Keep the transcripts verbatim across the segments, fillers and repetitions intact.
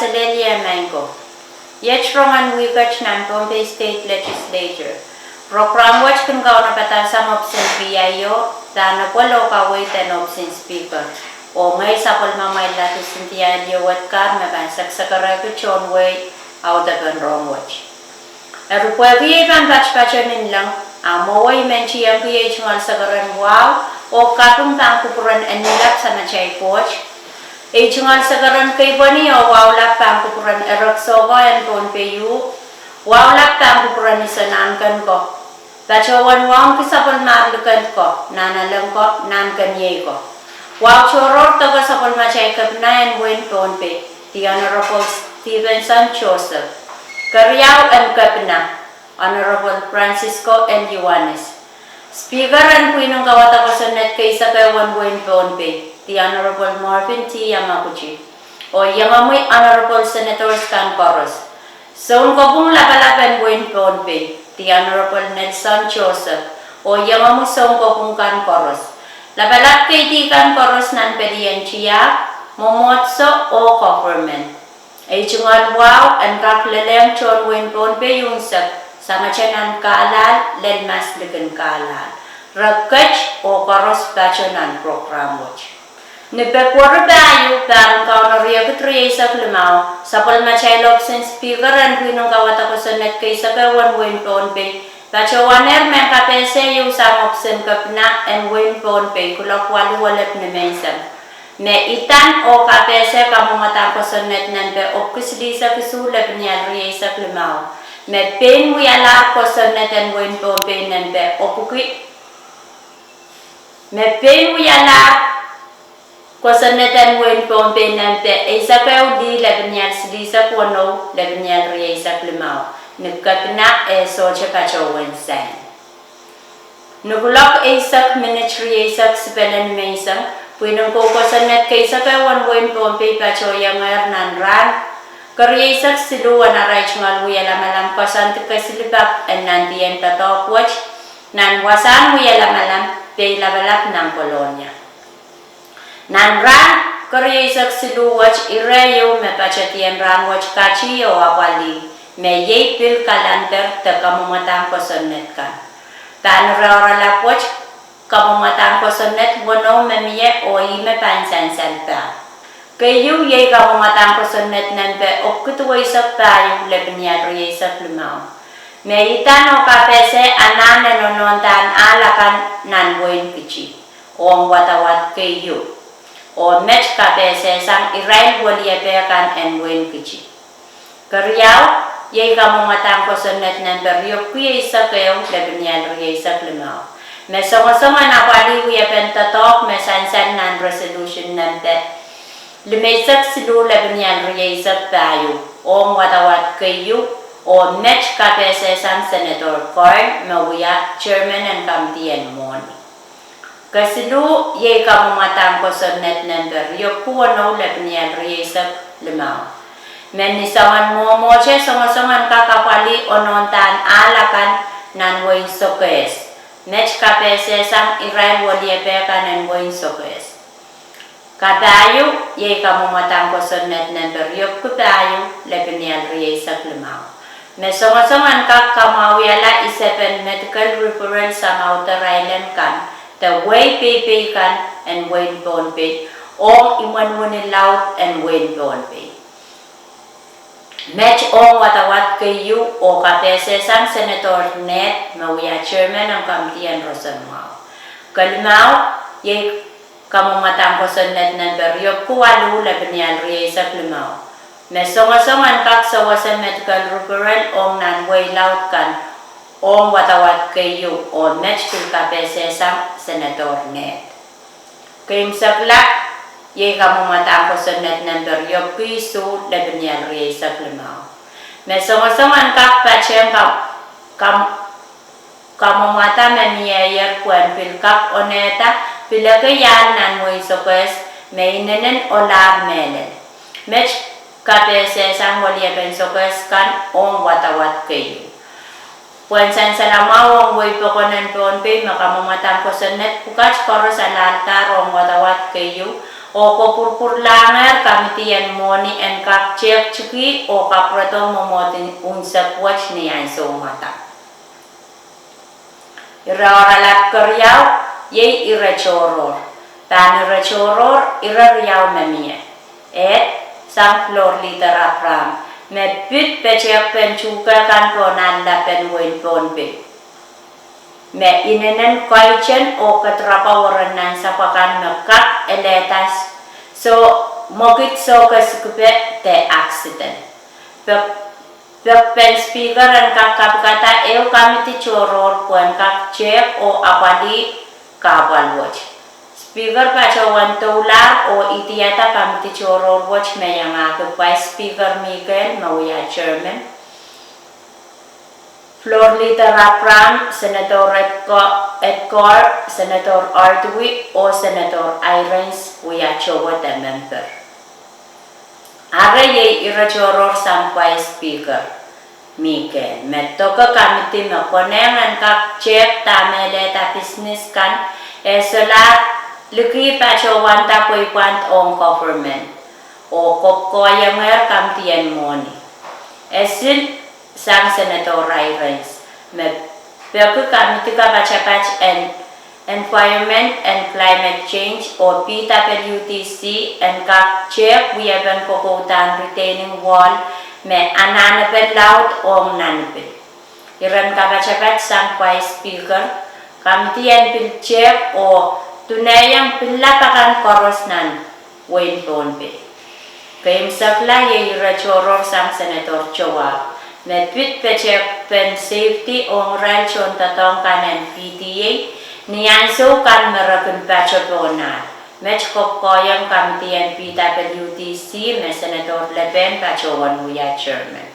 Kaselehlie maing ko. Iet rongen wihket nan Pohnpei State Legislature, prokram wet kin kaunopada sang ohpis en PIO, pahn epwel oh kaweid en ohpis en Speaker, oh ngehi sapwellimamwail Ladis Cynthia Liewet Garr me pahn sekesekerehki tohn wehi audepen rohng wet. Eri pwehki ei pahn patpato nin leng, a mwowe I men tiengki ei tungoal sekeren wahu oh kaping pahn kupwuren Enihlap Samatail Koht, ei tungoal sekeren keipweni oh wahu lap pahn kupwuren Erek Sohko en Pohnpei U, wahu lap pahn kupwuren Iso Nahnken ko, patohwan wauneki sapwellimar liken ko, nahnalek ko, nahnken iei ko. Wahu tohrohr doke sapwellimatail Kepina en wehin Pohnpei, The Honorable Stevenson Joseph. Keriau en Kepina, Honorable Francisco L. Ioanis. Speaker en pwihnen kauwada kosonned keisekehwen wehin Pohnpei, The Honorable Marvin T. Yamaguchi. Oh iengomwi Honorable Senators kan koaros. Sounkopwung lapalap en wehin Pohnpei, The Honorable Nelson Joseph, oh iengomwi sounkopwung kan koaros. Lapalap keidi kan koaros nan pelien tiahk, mwomwohdiso oh government. Ei tungoal wahu en kak lelehng tohn wehin Pohnpei unsek, sangete nan Carlisle lel mas likin Carlisle. Re ket oh koaros pato nan prokram wet. Ni Pekuweri pahieu, pahr en Kauno riekid rieisek limau, sapwellimatail ohpis en Speaker en pwihnen kauwada kosonned keisekehwen wehin Pohnpei patohwanehr mehn kapehse ieu sang ohpis en Kepina en wehin Pohnpei kuloak waluh elep nimenseng, me idan oh kapehse kamwomwadahn kosonned nempe epwiki silihsek isuh lepin ial rieisek limau, me pein wialahr kosonned en wehin Pohnpei nempe epwiki me pein wialahr kosonned en wehin Pohnpei nempe eisek ehu lih lepin ial silihsek weneu lepin ial rieisek limau, ni Kepina eh sohte patohwan sain. Ni kuloak eisek minit rieisek sipele nimenseng, pwihnen kou kosonned keisekehwen wehin Pohnpei patohiengehr nan rahn kerieisek siluh en arail tungoal wielamalam koasoandi kesilipak en nandien doadoahk wet, nan wasahn wielamalam Peilapalap nan Kolonia. Nan rahn kerieisek siluh wet, ire ieu me patedien rahn wet katie oh apwalih, me iei pil kalander de kamwomwadahn kosonned kan. Pahn ire oaralap wet, kamwomwadahn kosonned weneu me mie oh ihme pahn sansal pah. Keieu iei kamwomwadahn kosonned nempe epwiki duweisek pahieu lepin ial rieisek limau, me idan oh kapehse anahn en onohdahn ahl akan nan wehin Kiti ong wadawad keieu, oh met kapehse sang irail weliepe kan en wehin Kiti. Keriau, iei kamwomwadahn kosonned nempe riepwiki eisek ehu lepin ial rieisek limau, me songosong en apwalih wiepen doadoahk me sansal nan resolution nempe limeisek siluh lepin ial rieisek pahieu ong wadawad keieu, oh met kapehse sang Senator Corn me wia chairman en kamidi en mwohni. Kesiluh, iei kamwomwadahn kosonned nempe riepwiki weneu lepin ial rieisek limau, me ni soangen mwomwohte songosong en kak apwalih onohdahn ahl akan nan wehin Sokehs, met kapehse sang irail weliepe kan en wehin Sokehs. Kapahieu, iei kamwomwadahn kosonned nempe riepwiki pahieu lepin ial rieisek limau, me songosong en kak kamwahwihala isepen medical referral sang Outer Island kan de wehi peipei kan en wehin Pohnpei ong imwen wini laud en wehin Pohnpei, met ong wadawad keieu oh kapehse sang Senator Ned me wia chairman en kamidi en roson mwahu. Kelimau, iei kamwomwadahn kosonned nempe riepwiki waluh lepin ial rieisek limau, me songosong en kak sewese medical referral ong nan wehi laud kan ong wadawad keieu, oh met pil kapehse sang Senator Ned. Keimwseklap, iei kamwomwadahn kosonned nempe riepwiki isuh lepin ial rieisek limau, me songosong en kak patehng kam, kam, kamwomwada me mieier pwehn pil kak onehda pil ekei ahl nan wehin Sokehs me inenen olahr mehlel, met kapehse sang weliepen Sokehs kan ong wadawad keieu. Pwehn sansal mwahu ong wehi pokon en Pohnpei me kamwomwadahn kosonned pwukat koaros alahldahr ong wadawad keieu, oh kopwurpwurlahngehr kamidi en mwohni en kak tehk tiki oh kapwurodo mwomwohd unsek wet ni ansou mwadang. Ire oaralap keriau iei ire tohrohr. Pahn ire tohrohr ire riau me mie. Ed, sang Floor Leader Abraham, me pid petehkpen tuhke kan pohn allapen wehin Pohnpei, me inenen koahiek oh kedirapwa weren nansapw akan me kak elehda soh, mwekid sohte kesikpe de accident. Pek- pekpen Speaker en kak kapikada ehu kamidi tohrohr pwehn kak tehk oh apwalih kahpwal wet. Speaker patohwan doulahr oh idiada kamidi tohrohr wet me iangahki Vice Speaker Mikel me wia Chairman, Floor Leader Abraham, Senator Edgar, Senator Artui oh Senator Irons wia towe de memper. Are iei ire tohrohr sang Vice Speaker Mikel, me doke kamidi me konehng en kak tehk dahme elehda business kan, e solahr liki patohwanda pweipwand ong government, oh kopwkoahiengehr kamidi en mwohni. E sil sang Senator Irons, me peki kamidi kapatapat en Environment and Climate Change oh P W D C en kak tehk wiepen kokoudan retaining wall me anahnepen laud ong nanpwil. Iren kapatapat sang Vice Speaker, kamidi en pil tehk oh dunehiong pillap akan koaros nan wehin Pohnpei. Keimwsekla iei ire tohrohr sang Senator Towahp, me pid petehkpen safety ong irail tohndoadoahk kan en P T A ni ansou kan me re kin pato pohn ahl. Met kopwkoahieng kamidi en P W D C me Senator Lepen patohwan wia Chairman.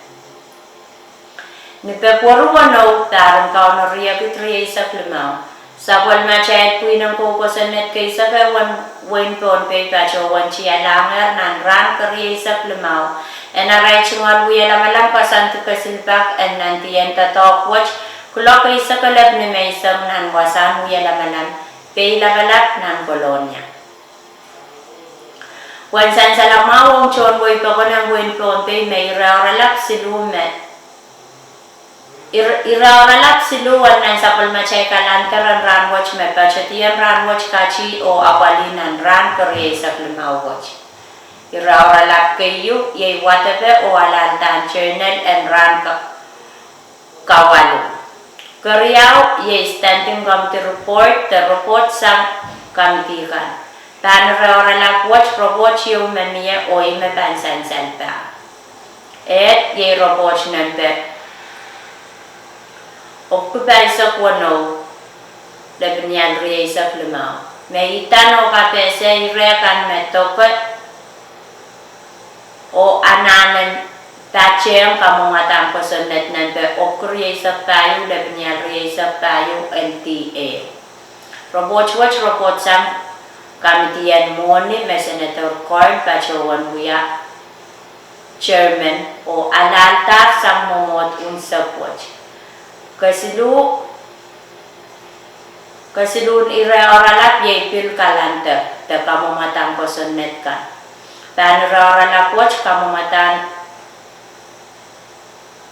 Ni Pwehpweri weneu, pahr en Kauno riekid rieisek limau, sapwellimatail pwihn en kou kosonned keisek ehu en wehin Pohnpei patohwan tialahngehr nan rahn kerieisek limau en arail tungoal wie lamalam koasoandi kesil pak en nandien doadoahk wet, kuloak eisek elep ni menseng nan wasahn wie lamalam, Peilapalap nan Kolonia. Uwen sansal mwahu ong tohn wehi pokon en wehin Pohnpei me ire oaralap siluh me ire, ire oaralap siluh en nan sapwellimatail kalender en rahn wet me patohdien rahn wet kati oh apwalih nan rahn kerieisek limau wet. Ire oaralap keieu iei wadepe oh alahldahn journal en rahn ka- kawalu. Keriau iei standing committee report de report sang kamidi kan. Pahn ire oaralap wet report ieu me mie oh ih me pahn sansal pah. Ed, iei report nempe epwiki pahisek weneu, lepin ial rieisek limau, me idahn oh kapehse ire kan me doke oh anahnen patehng kamwomwadahn kosonned nempe epwiki rieisek pahieu, lepin ial rieisek pahieu, L D A. Report wet report sang kamidi en mwohni me Senator Carl patohwan wia Chairman oh alahldahsang mwomwohd unsek wet. Kesiluh, kesiluhn ire oaralap iei pil kalender de kamwomwadahn kosonned kan. Pahn ire oaralap wet kamwomwadahn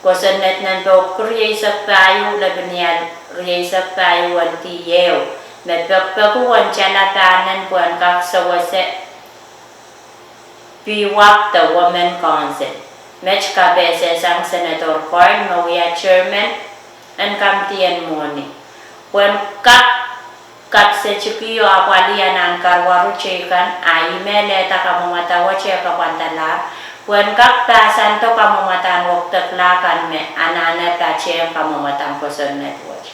kosonned nempe epwiki rieisek pahieu, lepin ial rieisek pahieu, L D A, me pekipeki uwen tala pahnen pwehn kak sewese piwak de Women Council. Met kapehse sang Senator Carl me wia Chairman en kamidi en mwohni, pwehn kak kapsetiki oh apwalih anahn karuwaru teikan, a ih me lehda kamwomwada wet e kapwandalahr, pwehn kak pahsando kamwomwadahn wekidekla kan me anahne patehng kamwomwadahn kosonned wet.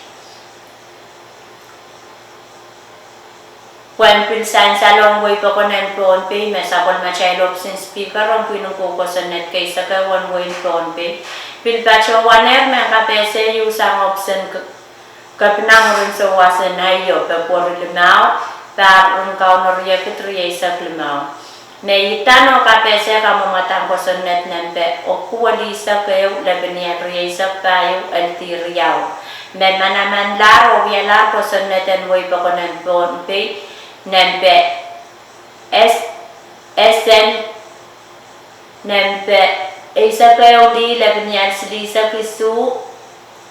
Pwehn pil sansal ong wehi pokon en Pohnpei me sapwellimatail ohpis en Speaker ong pwihn en kou kosonned keisek ehu en wehin Pohnpei pil patohwanehr mehn kapehse ieu sang ohpis en k- Kepinamwurin Souwas en Aio, Pwehpweri limau, pahr en Kauno riekid rieisek limau, me idahn oh kapehse kamwomwadahn kosonned nempe epwiki welihsek ehu, lepin ial rieisek pahieu, L D riau, me manamanlahr oh wialahr kosonned en wehi pokon en Pohnpei nempe S Esen nempe eisek ehu lih lepenial silihsek isuh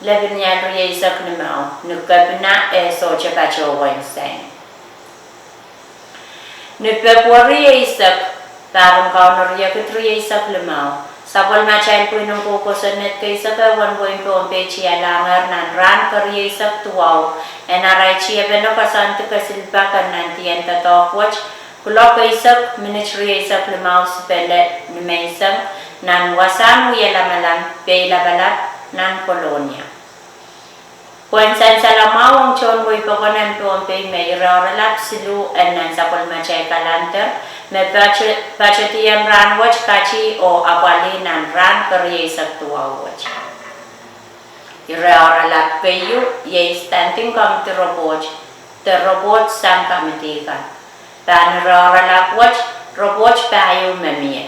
lepenial rieisek limau ni kepina eh sohte patohwan sain. Ni Pwehpweri eisek, pahr en Kauno riekid rieisek limau, sapwellimatail pwihn en koukosonned keisek ehu en wehin Pohnpei tialahngehr nan rahn kerieisek duwau en arail tiepene koasoandi kesil pak en nandien doadoahk wet, kuloak eisek minit rieisek limau sipele nimenseng, nan wasahn Wielamalam, Peilapalap, nan Kolonia. Pwehn sansal mwahu ong tohn wehi pokon en Pohnpei me ire oaralap siluh en nan sapwellimatail kalender, me patohdien rahn wet kati oh apwalih nan rahn kerieisek duwau wet. Ire oaralap keieu iei standing committee report de report sang committee kan. Pahn ire oaralap wet, report pahieu me mie.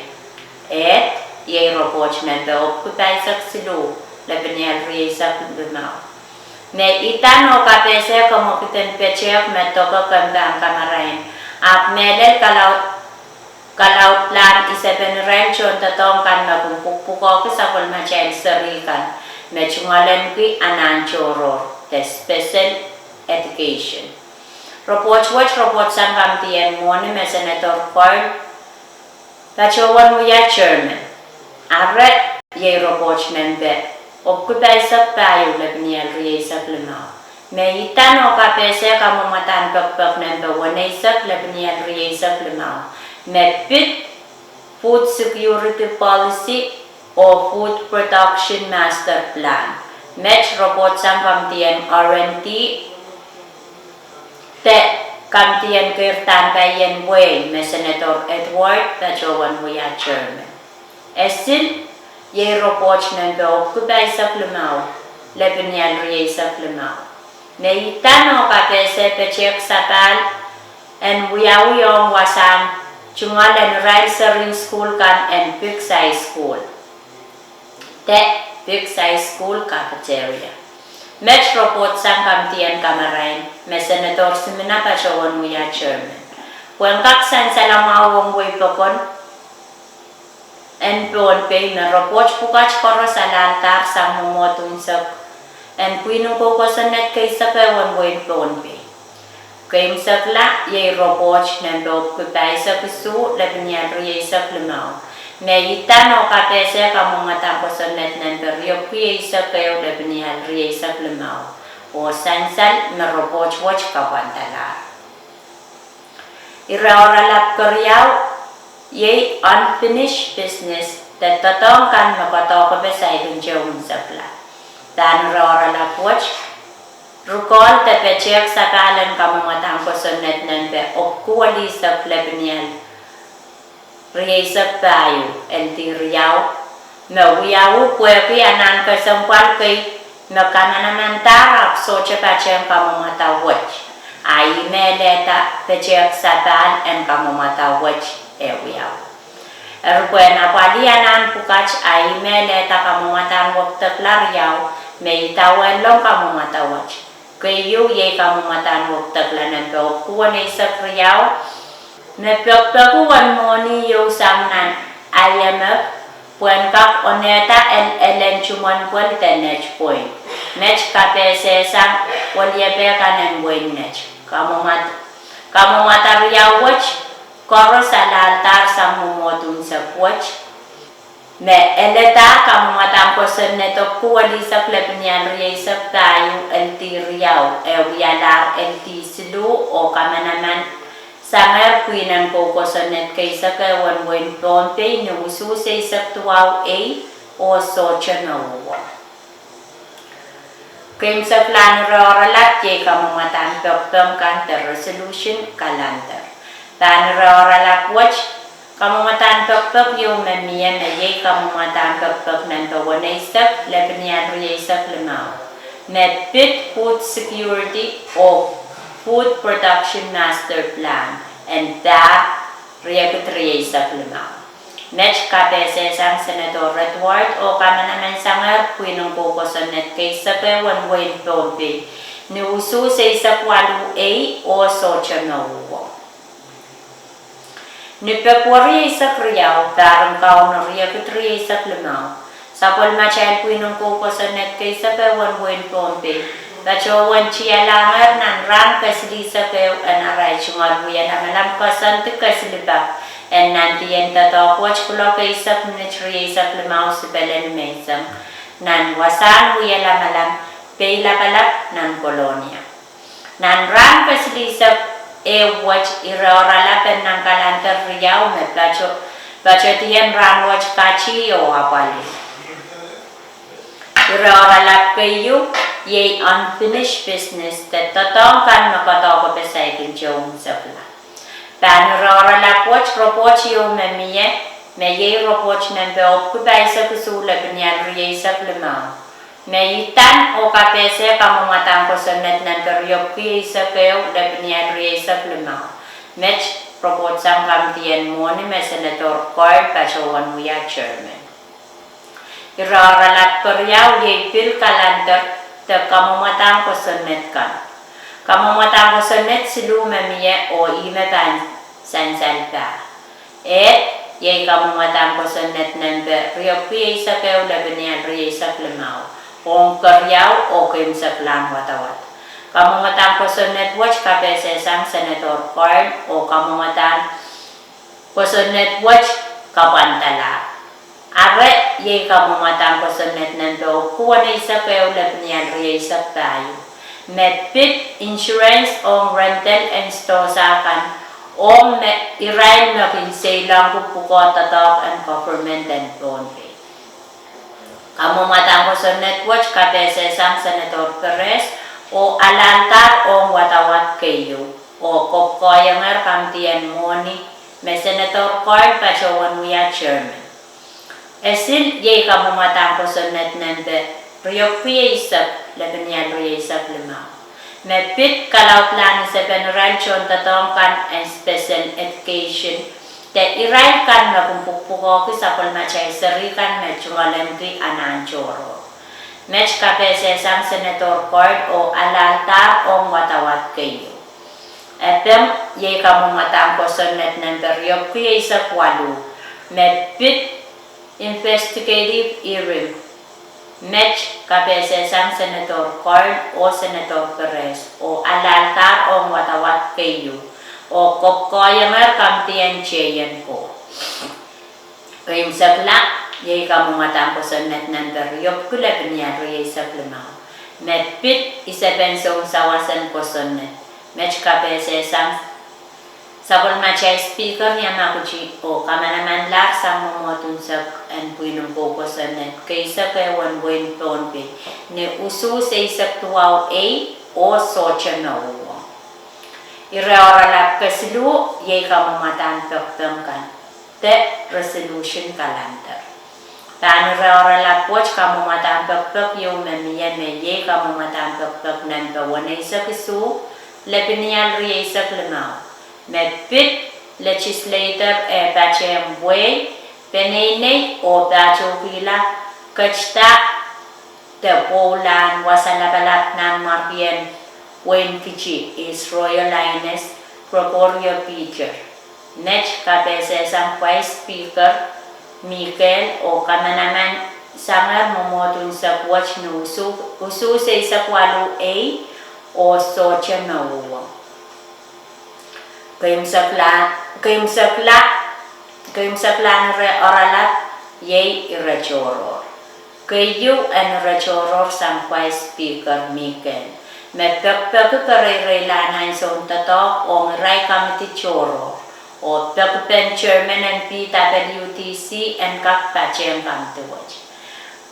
Ehd, iei report nempe epwiki pahisek siluh lepenial rieisek limau, me idahn oh kapehse kemwekid en petehk me doake kempahn kamarain, ahpw mehlel kalaudlahn isepen irail tohndoadoahk kan me kin pwukpwukoahki sapwellimatail seri kan me tungoalenki anahn tohrohr de special education. Report wet, report sang committee en mwohni me Senator Carl patohwan wia chairman. Ire iei report nempe epwiki pahisek pahieu lepenial rieisek limau, me idahn oh kapehse kamwomwadahn pekipek nempe weneisek lepenial rieisek limau, me pid food security policy oh food production master plan. Met report sang committee en R and D de committee en keirdahn paien wehi me Senator Edward patohwan wia chairman. Esil, iei report nempe epwiki pahisek limau lepenial rieisek limau, me idahn oh kapehse petehk sapahl en wiawi ong wasahn tungoal en irail serihn sukuhl kan en Peaks High School de Peaks High School cafeteria. Met report sang committee en kamarain me Senator Simina patohwan wia chairman. Pwehn kak sansal mwahu ong wehi pokon en Pohnpei me report pwukat koaros alahldahr sang mwomwohd unsek en pwihn en koukosonned keisek ehu en wehin Pohnpei. Keimwsekla iei report nempe epwiki pahisek isuh lepenial rieisek limau, me idahn oh kapehse kamwomwadahn kosonned nempe riepwiki eisek ehu lepenial rieisek limau, oh sansal me report wet kapwandalahr. Ire oaralap keriau iei unfinished business de doadoahk kan me koadoahkepe saikinte unsekla. Pahn ire oaralap wet, rikohl de petehk sapahl en kamwomwadahn kosonned nempe epwiki welisek lepenial rieisek pahieu, L D riau, me wiawi pwehki anahn kesempwal kei me kamanamandahr ahpw sohte patehng kamwomwada wet, a ih me elehda petehk sapahl en kamwomwada wet eh wiawi. Eri pwehn apwalih anahn pwukat, a ih me elehda kamwomwadahn wekidekla riau, me idawehn lon kamwomwada wet. Keieu iei kamwomwadahn wekidekla nempe epwiki weneisek riau, me pekipeki wen mwohni ieu sang nan I M F pwehn kak onehda elelen tumwenpwel de net point. Met kapehse sang weliepe kan en wehin Net. Kamwomwada riau wet koaros alahldahr sang mwomwohd unsek wet, me elehda kamwomwadahn kosonned epwiki welisek lepenial rieisek pahieu, L D riau, eh wialahr L D siluh, oh kamanaman sangehr pwihn en koukosonned keisek ehu en wehin Pohnpei ni usuhs eisek duwau ei oh sohte me uhwong. Keimwseklahn ire oaralap iei kamwomwadahn pekipek kan de resolution calendar. Pahn ire oaralap wet, kamwomwadahn pekipek ieu me mie me iei kamwomwadahn pekipek nempe weneisek lepenial rieisek limau, me pid food security oh food production master plan en pahr riekid rieisek limau. Met kapehse sang Senator Edward oh kamanaman sangehr pwihn en koukosonned keisek ehu en wehin Pohnpei ni usuhs eisek waluh ei oh sohte me uhwong. Ni Pwehpwehri eisek riau, pahren Kauno riekid rieisek limau, sapwellimatail pwihn en kou kosonned keisek ehu en wehin Pohnpei patohwan tialahngehr nan rahn kesilihsek ehu en arail tungoal wia lamalam koasoandi kesilipak en nantihong doadoahk wet kuloak eisek minit rieisek limau sipelen menseng, nan wasahn wia lamalam Peilapalap nan Kolonia. Nan rahn kesilihsek ehu wet ire oaralap en nan kalender riau me patohdiong rahn wet katih oh apwalih. Ire oaralap keieu iei unfinished business de doadoahk kan me koadoahk oh pil saikinte imwisekla. Pahn ire oaralap wet ripoht ieu me mie, me iei ripoht nempe epwiki pahisek isuh lepinial rieisek limau, me idan oh kapehse kamwomwadahn kosonned nempe riepwiki eisek ehu lepinial rieisek limau, met ripoht sang kamidien mwohni me Senator Coyle patohwan wia chairman. Ire oaralap keriau iei pil kalender de kamwomwadahn kosonned kan. Kamwomwadahn kosonned siluh me mie oh ihme pahn sansal pah. Ehd, iei kamwomwadahn kosonned nempe riepwiki eisek ehu lepinial rieisek limau, ong keriau oh keimwseklahn wadawad. Kamwomwadahn kosonned wet kapehse sang Senator Coyle oh kamwomwadahn kosonned wet kapwandalahr. Are, iei kamwomwadahn kosonned nempe epwiki weneisek ehu lepinial rieisek pahieu, me pid insurance ong rental en sidohsa kan, ong me irail me kin seiloangki pwukoa doadoahk en government en Pohnpei. Kamwomwadahn kosonned wet kapehse sang Senator Perez oh alahldahro ong wadawad keieu, oh kopwukoahiengehr kamidien mwohni me Senator Coyle patohwan wia chairman. Esil, iei kamwomwadahn kosonned nempe riepwiki eisek lepinial rieisek limau, me pid kalaudlahn isepen irail tohndoadoahk kan en special education de irail kan me kin pwukpwukoahki sapwellimatail seri kan me tungoalenki anahn tohrohr. Met kapehse sang Senator Coyle oh alahldahro ong wadawad keieu. Epeng, iei kamwomwadahn kosonned nempe riepwiki eisek waluh, me pid investigative hearing. Met kapehse sang Senator Coyle oh Senator Perez oh alahldahro ong wadawad keieu, oh kopwukoahiengehr kamidien teienko. Keimwsekla, iei kamwomwadahn kosonned nempe riepwiki lepinial rieisek limau, me pid isepen sounsawas en kosonned. Met kapehse sang sapwellimatail Speaker Yamaguchi oh kamanamanlahr sang mwomwohd unsek en pwihn en kou kosonned keisek ehu en wehin Pohnpei ni usuhs eisek duwau ei oh sohte me uhwong. Ire oaralap kesiluh iei kamwomwadahn pekipek kan de resolution kalender. Pahn ire oaralap wet kamwomwadahn pekipek ieu me mie, me iei kamwomwadahn pekipek nempe weneisek isuh lepinial rieisek limau, me pid legislator eh patehng wehi, peneinei oh patohkihla ketida de pwoulahn wasa lapalap nanmwarkien Wein Kiti, His Royal Highness Gregorio Peter. Met kapehse sang Vice Speaker Mikel oh kamanaman sangehr mwomwohd unsek wet ni usuhs eisek waluh ei oh sohte me uhwong. Keimwsekla, keimwsekla, keimwseklahn ire oaralap iei ire tohrohr. Keieu en ire tohrohr sang Vice Speaker Mikel, me pekipeki pereireilahn ansoun doadoahk ong irail kamidi tohrohr, oh pekipen chairman en P W D C en kak patehng kamidi wet.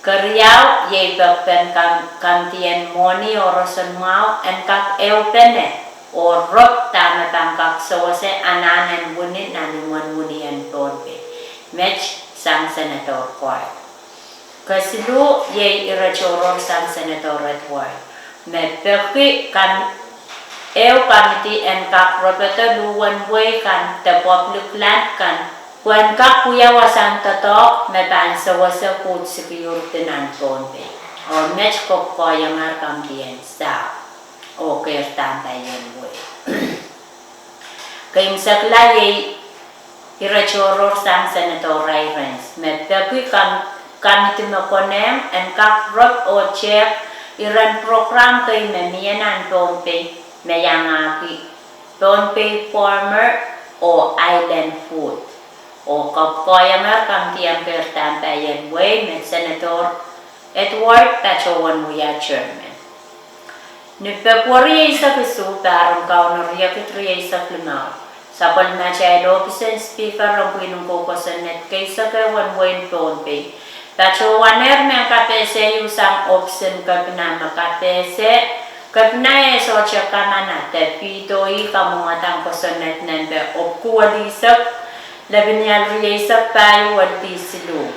Keriau, iei pekipen kam-, kamidien mwohni oh roson mwahu en kak ehupene oh rop dahme pahn kak sewese anahn en wini nan imwen wini en Pohnpei. Met sang Senator Coyle. Kesiluh, iei ire tohrohr sang Senator Edward, me peki kam-, ehu kamidi en kak ropodo luhwen wehi kan de public land kan, pwehn kak wia wasahn doadoahk me pahn sewese food security nan Pohnpei. Oh met kopwukoahiengehr kamidien sahpw oh keirdahn paien wehi. Keimwsekla, iei Ire tohrohr sang Senator Ray Rance me peki kam-, kamidi me konehng en kak rop oh tehk iren program kei me mie nan Pohnpei me iangahki Pohnpei Farmer oh Island Food, oh koapworopworengehr kamidi en keirda pahieu en wehi me Senator Edward patohwan wia chairman. Ni Pwehpweri eisek isuh, pahr en Kauno riekid rieisek limau, sapwellimatail ohpis en Speaker en pwihn en kou kosonned keisek ehu en wehin Pohnpei patohwanehr mehn kapehse ieu sang ohpis en kepina me kapehse, kepina eh sohte kamana de pidoi kamwomwadang kosonned nempe epwiki welihsek, lepin ial rieisek pahieu, weledi siluh,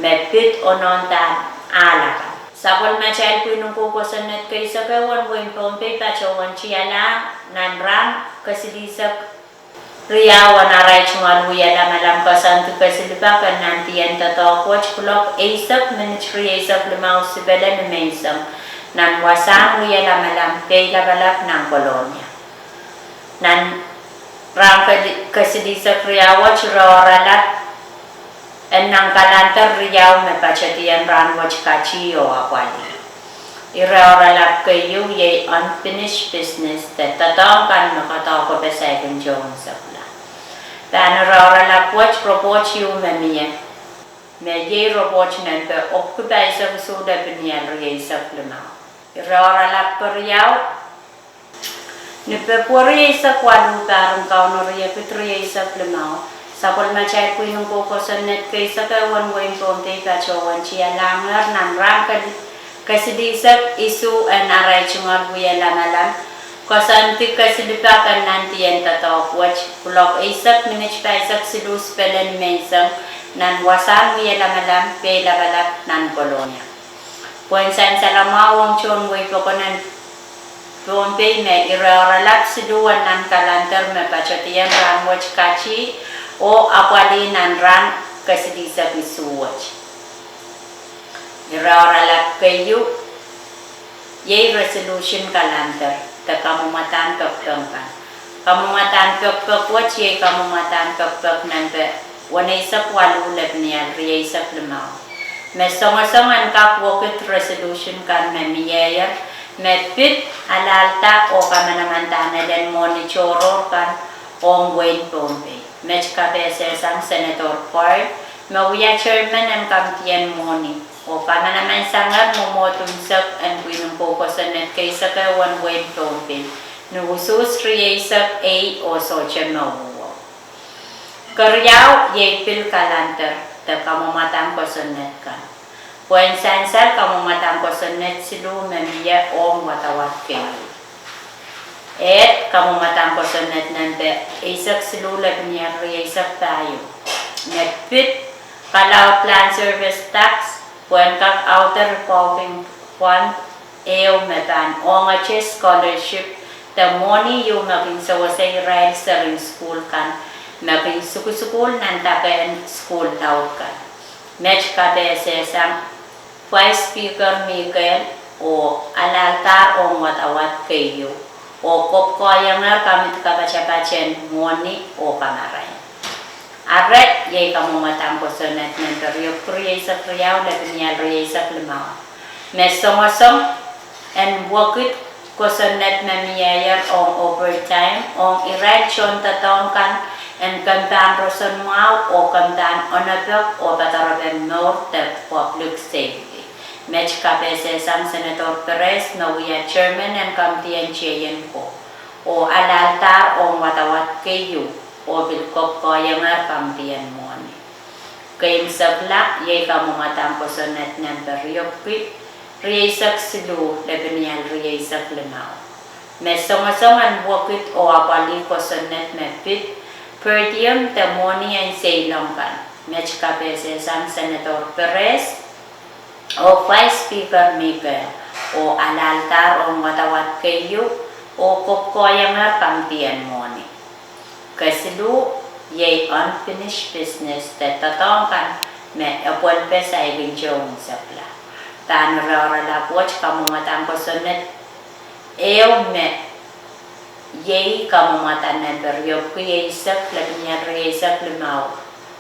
me pid onohnda ahl akan. Sapwellimatail pwihn en kou kosonned keisek ehu en wehin Pohnpei patohwan tialahng nan rahn kesilihsek riau en arail tungoal wie lamalam koasoandi kesilipak en nandien doadoahk wet kuloak eisek minit rieisek limau sipele nimenseng, nan wasahn wie lamalam Peilapalap nan Kolonia. Nan rahn ke-, kesilihsek riau wet ire oaralap en nan kalander riau me patedien rahn wet katih oh apwalih. Ire oaralap keieu iei unfinished business de doadoahk kan me koadoahkope saikinte unsek la. Pahn ire oaralap wet report ieu me mie, me iei report nempe epwiki pahisek isuh lepin ial rieisek limau. Ire oaralap keriau, ni Pwehpweri eisek waluh, pahr en Kauno riekid rieisek limau, sapwellimatail pwihn en kou kosonned keisek ehu en wehin Pohnpei patohwan tialahngehr nan rahn ke-, kesilihsek isuh en arail tungoal wie lamalam koasoandi kesilipak en nandien doadoahk wet kuloak eisek minit pahisek siluh sipele nimenseng, nan wasahn wie lamalam Peilapalap nan Kolonia. Pwehn sansal mwahu ong tohn wehi pokon en Pohnpei me ire oaralap siluh en nan kalander me patedien rahn wet katih oh apwalih nan rahn kesilihsek isuh wet. Ire oaralap keieu iei resolution kalander de kamwomwadahn pekipek kan. Kamwomwadahn pekipek wet iei kamwomwadahn pekipek nempe weneisek waluh lepin ial rieisek limau, me songosong en kak wekid resolution kan me mieier, me pid alahlda oh kamanamandahn elen mwohni tohrohr kan ong wehin Pohnpei. Met kapehse sang Senator Paul, me wia chairman en kamidien mwohni, oh kamanamansangehr mwomwohd unsek en pwihn en kou kosonned keisek ehu en wehin Pohnpei ni usuhs rieisek ei oh sohte mouo. Keriau iei pil kalander de kamwomwadahn kosonned kan. Pwehn sansal kamwomwadahn kosonned siluh me mie ong wadawad keieu. Ed, kamwomwadahn kosonned nempe eisek siluh lepin ial rieisek pahieu, me pid kalaud Land Service Tax, pwehn kak author revolving fund ehu me pahn ongete scholarship de mwohni ieu me kin sewese irail seri en sukuhl kan, me kin sukusukuhl nan dake en sukuhl laud kan. Met kapehse sang Vice Speaker Mikel oh alahldahr ong wadawad keieu, oh kopwukoahiengehr kamidi kapatapat en mwohni oh kamarain. Are iei kamwomwadahn kosonned nempe riepwiki rieisek riau lepin ial rieisek limau, me songosong en wekid kosonned me mieier ong overtime ong irail tohndoadoahk kan, en kempahn roson mwahu oh kempahn onopek oh padaropen mour de public safety. Met kapehse sang Senator Perez me wia chairman en kamidien tienko, oh alahldahr ong wadawad keieu, oh pil kopwukoahiengehr kamidien mwohni. Keimwseklahn iei kamwomwadahn kosonned nempe riepwiki rieisek siluh lepin ial rieisek limau, me songosong en wekid oh apwalih kosonned me pid per diem de mwohni en seilong kan. Met kapehse sang Senator Perez oh Vice Speaker Mikel, oh alahldahr ong wadawad keieu, oh kopwukoahiengehr kamidien mwohni. Kesiluh iei unfinished business de doadoahk kan me epwelpe saikinte unsekla. Pahn ire oaralap wet kamwomwadahn kosonned ehu me Iei kamwomwada nempe riepwiki eisek, lepin ial rieisek limau,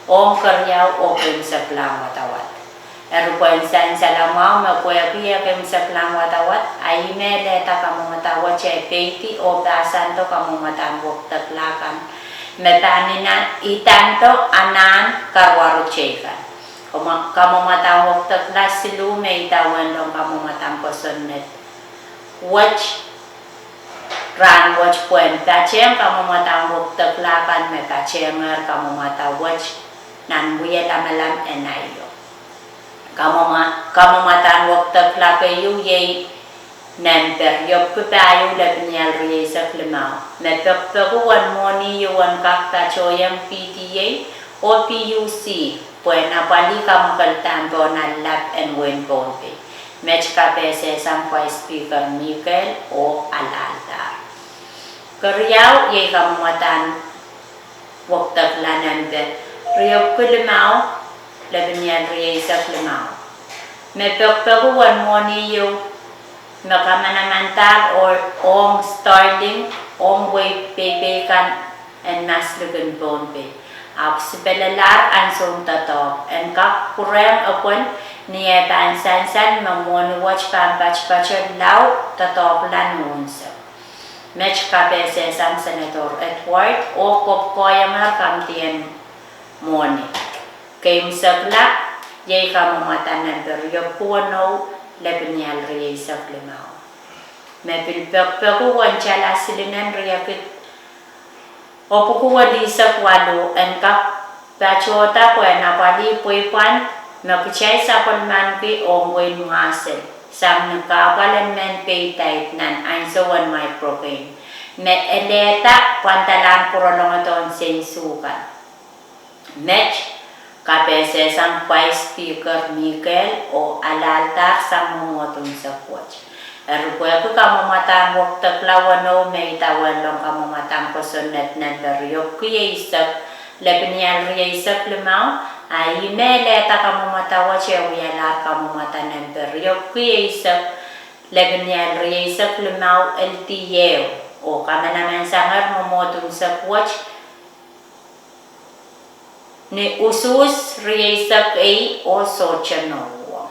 ong keriau oh keimwseklahn wadawad. Eri pwehn sansal mwahu me pwehki eh keimwseklahn wadawad, a ih me lelehda kamwomwada wet eh peidi oh pahsando kamwomwadan wekidekla kan me pahn inda, idando anahn karuwaru teikan. Kamwo-, kamwomwadan wekidekla siluh me idawehn lohn kamwomwadan kosonned wet rahnwet pwehn patehng kamwomwadan wekidekla kan me patehng kamwomwada wet nan wie lamalam en aio. Kamwomwa-, kamwomwadan wekidekla keieu iei nempe riepwiki pahieu, lepin ial rieisek limau, me pekipeki uwen mwohni ieu en kak patohieng P T A oh P U C pwehn apwalih kamwakelda pohn ahn lap en wehin Pohnpei. Met kapehsehsang Vice Speaker Mikael oh alahldahr. Keriau iei kamwomwadan wekidekla nempe riepwiki limau, lepin ial rieisek limau, me pekipeki uwen mwohni ieu me kamanamandahr ong Starlink ong wehi peipei kan en maslikin Pohnpei, ahpw sipelelahr ansoun doadoahk en kak pwurehng epwel ni eh pahn sansal me mwohni wet pahn patopato lao doadoahkla ni unsek. Met kapehsehsang Senator Edward oh kopwukoahiengehr kamidien mwohni. Keimwsekla iei kamwomwada nempe riepwiki weneu, lepin ial rieisek limau, me pil pekipeki uwen tala silinen riekid epwiki welihsek waluh en kak patohda pwehn apwalih pweipwand me kitail sapwellimaniki ong wehin Mwahsel sang ni kahpwal en mehn peidaid nan ansou en microgame, me elehda pwandalahn pwurolongodohn sensukan. Met kapehsehsang Vice Speaker Mikael oh alahldahr sang mwomwohd unsek wet. Eri pwehki kamwomwadan wekidekla weneu me idawehn lohn kamwomwadan kosonned nempe riepwiki eisek, lepin ial rieisek limau, a ih me lelehda kamwomwada wet eh wialahr kamwomwada nempe riepwiki eisek, lepin ial rieisek limau, L T A, oh kamanamansangehr mwomwohd unsek wet ni usuhs rieisek ehu oh sohte mour.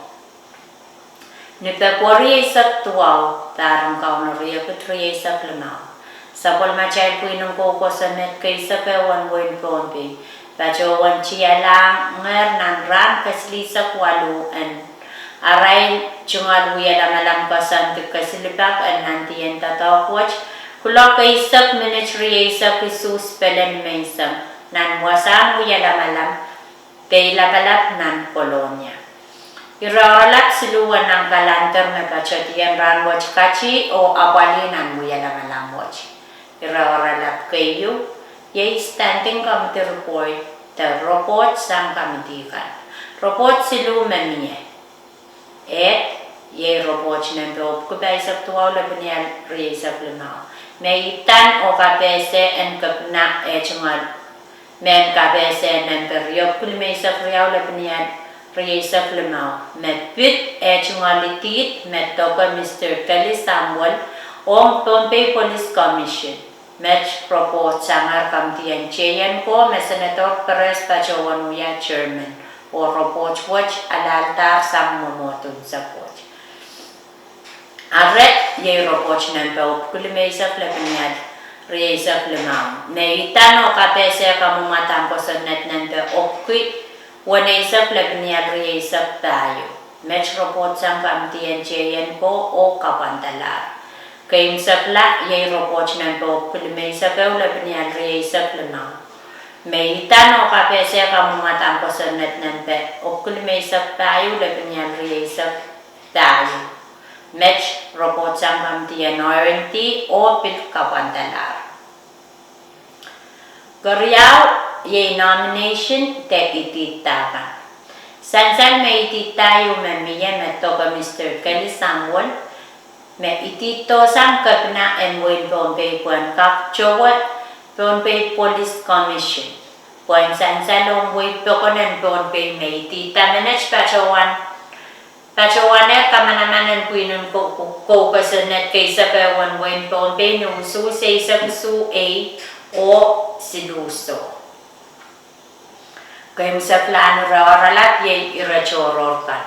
Ni Pwehpweri eisek duwau, pahr en Kauno riekid rieisek limau, sapwellimatail pwihn en kou kosonned keisek ehu en wehin Pohnpei patohwan tialahngehr nan rahn kesilihsek waluh en arail tungoal wie lamalam koasoandi kesilipek en nandien doadoahk wet, kuloak eisek minit rieisek isuhs pelen menseng, nan wasahn wie lamalam Peilapalap nan Kolonia. Ire oaralap siluh nan kalander me patehdieng rahn wet kati oh apwalih nan wie lamalam wet. Ire oaralap keieu iei standing committee report de repwoht sang committee kan. Repwoht siluh me mie. Ehk, iei repwoht nempe epwiki pahisek duwau, lepin ial rieisek limau, me idan oh kapehse en kepina eh tungoal mehn kapehse nempe riepwiki limeisek riau, lepin ial rieisek limau, me pid eh tungoal idid me doke Mister Kelly Samuel ong Pohnpei Police Commission. Met repwoht sang committee en teikan ko me Senator Perez patohwan wia chairman, oh repwoht wet alahldahr sang mwomwohd unsek wet. Ire iei repwoht nempe epwiki limeisek, lepin ial rieisek limau, me idan oh kapehse kamwomwadan kosonned nempe epwiki weneisek, lepin ial rieisek pahieu. Met repwoht sang committee en teikan ko oh kapwandalahr. Keimwsekla iei repwoht nempe epwiki limeisek ehu, lepin ial rieisek limau, me idan oh kapehse kamwomwadan kosonned nempe epwiki limeisek pahieu, lepin ial rieisek pahieu. Met repwoht sang committee en R and D oh pil kapwandalahr. Keriau iei nomination de idihda kan. Sansal me idihda ieu me mie me doke Mister Kelly Samuel, me idihdo sang kepina en wehin Pohnpei pwehn kak towe Pohnpei Police Commission pwehn sansal ong wehi pokon en Pohnpei, me idihda menet patohwan Patohwanehr kamanaman en pwihn en kou-, kou-, koukoasoanehdi keisek ehu en wehin Pohnpei ni usuhs eisek isuh ei oh siluh soh. Keimwseklahn ire oaralap iei ire tohrohr kan.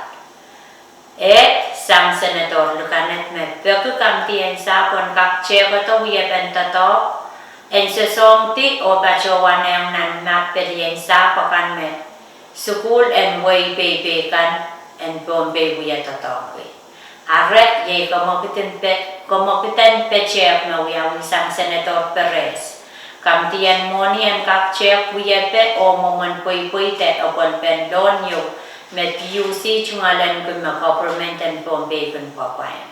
Ehk sang Senator Lukaned me peki kamidi en sahpw en kak tehkada wiepen doadoahk en sosohngdi oh patohwanehng nan map pelien sahpw akan me sukuhl en wehi Pohnpei kan en Pohnpei wie doadoahngki. Ire iei kamwekid en pe-, kamwekid en petehk me wiawi sang Senator Perez. Kamidi en mwohni en kak tehk wiepe oh mwomwen pweipweida epwelpen loan ieu me PUC tungoalenki me government en Pohnpei kin pwapwain.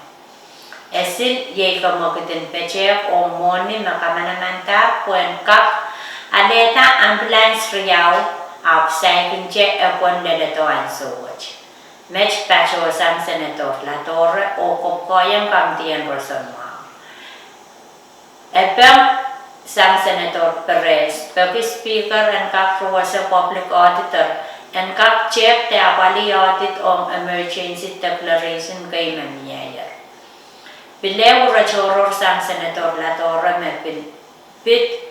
E sil iei kamwekid en petehk oh mwohni me kamanamandahr pwehn kak alehda ambulance riau ahpw saikinte epwen leledo ansou wet. Met patohsang Senator Latore oh kopwukoahng kamidi en roson mwahu. E peki sang Senator Perez, peki Speaker en kak ruwese Public Auditor en kak tehk de apwalih audit ong emergency declaration kei me mieier. Pil ehu ire tohrohr sang Senator Latore me pil pid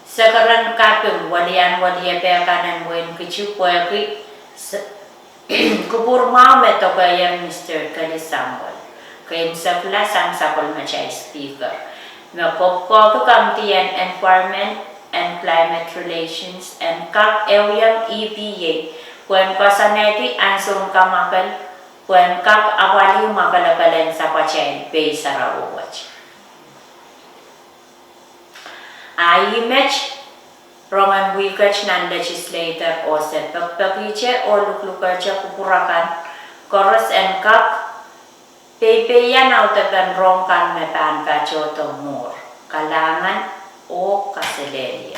sekeren kaping welian weliepe kan en wehin Kiju pwehki se-, kupwur mwahu me dokehier Mister Kelly Samuel. Keimwsekla sang sapwellimatail Speaker me kopwukoahki kamidi en Environment and Climate Relations en kak ehuiong EPA pwehn koasoanehdi ansoun kamwakel pwehn kak apwalih mwakelekel en sapwatail pei sarawi wet. A ih met rongen wihket nan legislator oh se pekipekihte oh luklukehte kupwur akan koaros en kak peipeian audepen rohng kan me pahn patohdo mwuhr. Kalahngan oh kaselehlie.